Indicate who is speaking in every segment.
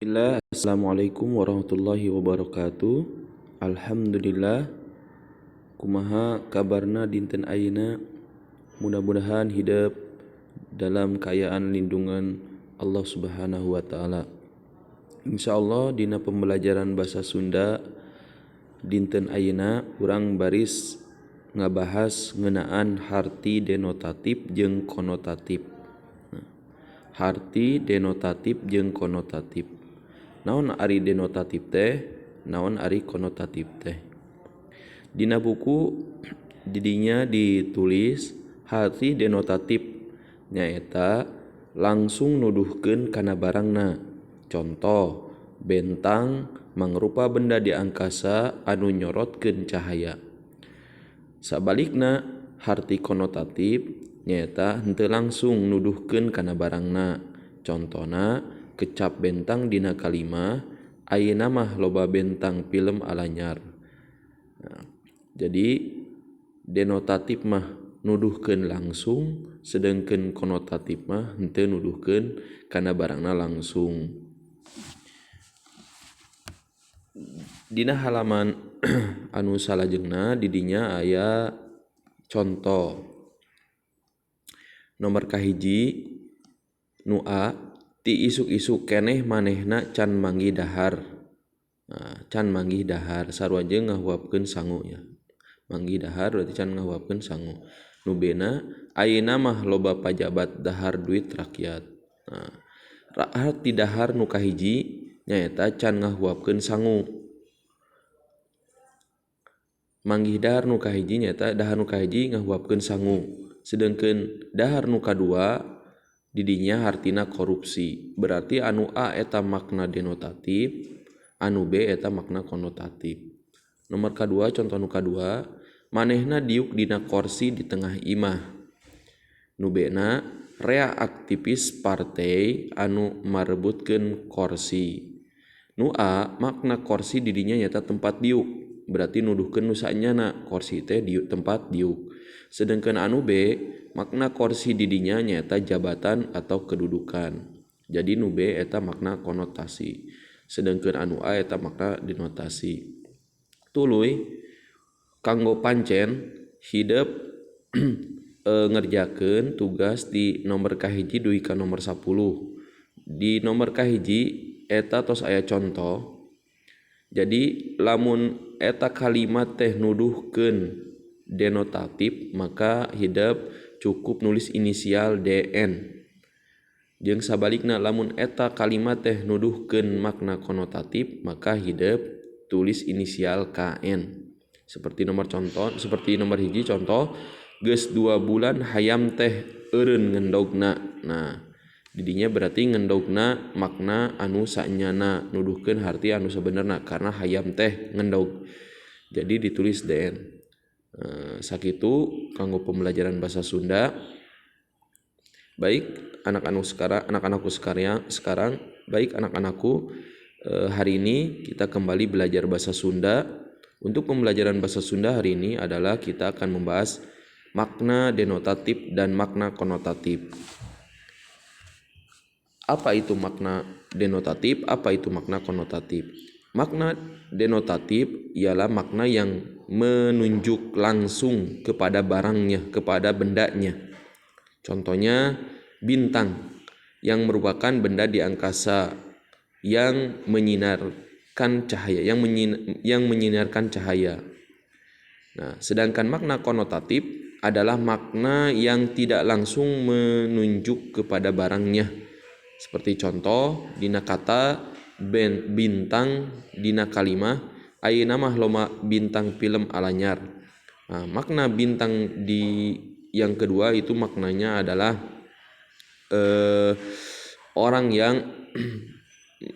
Speaker 1: Bismillah, assalamualaikum warahmatullahi wabarakatuh. Alhamdulillah. Kumaha kabarna dinten ayeuna? Mudah-mudahan hidup dalam kaayaan lindungan Allah Subhanahu wa taala. Insyaallah dina pembelajaran bahasa Sunda dinten ayeuna urang baris ngabahas ngeunaan harti denotatif jeung konotatif. Nah, harti denotatif jeung konotatif. Naon ari denotatif teh, naon ari konotatif teh? Dina buku didinya ditulis harti denotatif nyaeta langsung nuduhkeun kana barangna. Contoh, bentang mangrupa benda di angkasa anu nyorotkeun cahaya. Sabalikna harti konotatif nyaeta henteu langsung nuduhkeun kana barangna. Contona, kecap bentang dina kalimah ayeuna mah loba bentang film alanyar. Nah, jadi denotatif mah nuduhkeun langsung, sedangkan konotatif mah henteu nuduhkeun kana barangna langsung. Dina halaman anu salajengna didinya aya contoh. Nomor kahiji nu A, ti isuk-isuk keneh manehna can manggih dahar. Nah, can manggih dahar sarua jeung ngahuapkeun sangu ya. Manggih dahar berarti can ngahuapkeun sangu. Nu B-na, ayeuna mah loba pajabat dahar duit rakyat. Nah, harti dahar nu kahiji nyaeta can ngahuapkeun sangu. Manggih dahar nu kahiji nyaeta dahar nu kahiji ngahuapkeun sangu. Sedengkeun dahar nu kadua didinya hartina korupsi. Berarti anu A eta makna denotatif, anu B eta makna konotatif. Nomor kadua, contoh nu kadua, manehna diuk dina korsi di tengah imah. Nu B-na, rea aktivis partai anu marebutkeun korsi. Nu A, makna korsi didinya nyaeta tempat diuk, berarti nuduhkeun nu saenyana korsi teh diuk tempat diuk. Sedangkan anu B, makna korsi didinya nyaeta jabatan atau kedudukan. Jadi nu B eta makna konotasi, sedangkan anu A eta makna denotasi. Tuluy kanggo pancen hidep ngerjakeun tugas di nomor kahiji dugi ka nomor 10. Di nomor kahiji eta tos aya contoh. Jadi lamun eta kalimat teh nuduhkeun denotatif, maka hidep cukup nulis inisial DN. Jeung sabalikna lamun eta kalimat teh nuduhkeun makna konotatif, maka hidep tulis inisial KN. Seperti nomor contoh, seperti nomor hiji contoh, geus 2 bulan hayam teh eureun ngendogna. Nah, didinya berarti ngendogna makna anu saenyana, nuduhkeun harti anu sabenerna karena hayam teh ngendog. Jadi ditulis DN. Sakitu kanggo pembelajaran bahasa Sunda. Baik anak-anak sekarang, anak-anakku sekarang, baik anak-anakku, hari ini kita kembali belajar bahasa Sunda. Untuk pembelajaran bahasa Sunda hari ini adalah kita akan membahas makna denotatif dan makna konotatif. Apa itu makna denotatif? Apa itu makna konotatif? Makna denotatif ialah makna yang menunjuk langsung kepada barangnya, kepada bendanya. Contohnya bintang yang merupakan benda di angkasa yang menyinarkan cahaya, yang menyinarkan cahaya. Nah, sedangkan makna konotatif adalah makna yang tidak langsung menunjuk kepada barangnya. Seperti contoh dina kata bintang dina kalimah ayeuna mah loba bintang film alanyar. Nah, makna bintang di yang kedua itu maknanya adalah orang yang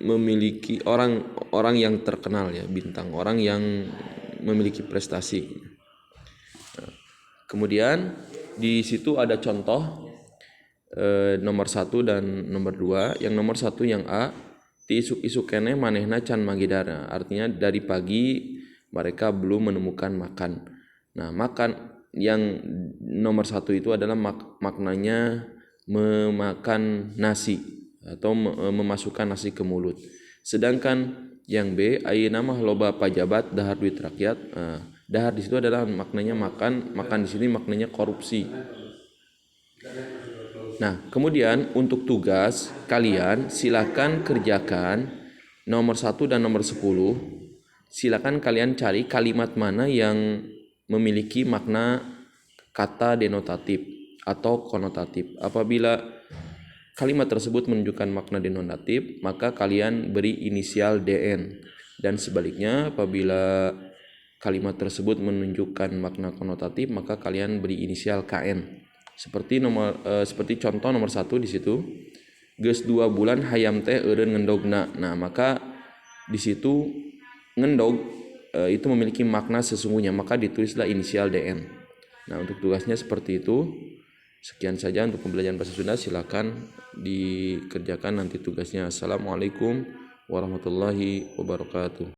Speaker 1: memiliki orang yang terkenal ya, bintang, orang yang memiliki prestasi. Nah, kemudian di situ ada contoh nomor 1 dan nomor 2. Yang nomor 1 yang A, ti isuk-isuk keneh manehna can manggih dahar. Artinya dari pagi mereka belum menemukan makan. Nah, makan yang nomor 1 itu adalah maknanya memakan nasi atau memasukkan nasi ke mulut. Sedangkan yang B, ayeuna mah loba pajabat dahar duit rakyat. Nah, dahar di situ adalah maknanya makan, makan di sini maknanya korupsi. Nah, kemudian untuk tugas kalian silakan kerjakan nomor 1 dan nomor 10. Silakan kalian cari kalimat mana yang memiliki makna kata denotatif atau konotatif. Apabila kalimat tersebut menunjukkan makna denotatif, maka kalian beri inisial DN. Dan sebaliknya, apabila kalimat tersebut menunjukkan makna konotatif, maka kalian beri inisial KN. Seperti contoh nomor 1 di situ, geus 2 bulan hayam teh eureun ngendogna. Nah, maka di situ ngendog itu memiliki makna sesungguhnya, maka ditulislah inisial DN. Nah, untuk tugasnya seperti itu. Sekian saja untuk pembelajaran bahasa Sunda, silakan dikerjakan nanti tugasnya. Assalamualaikum warahmatullahi wabarakatuh.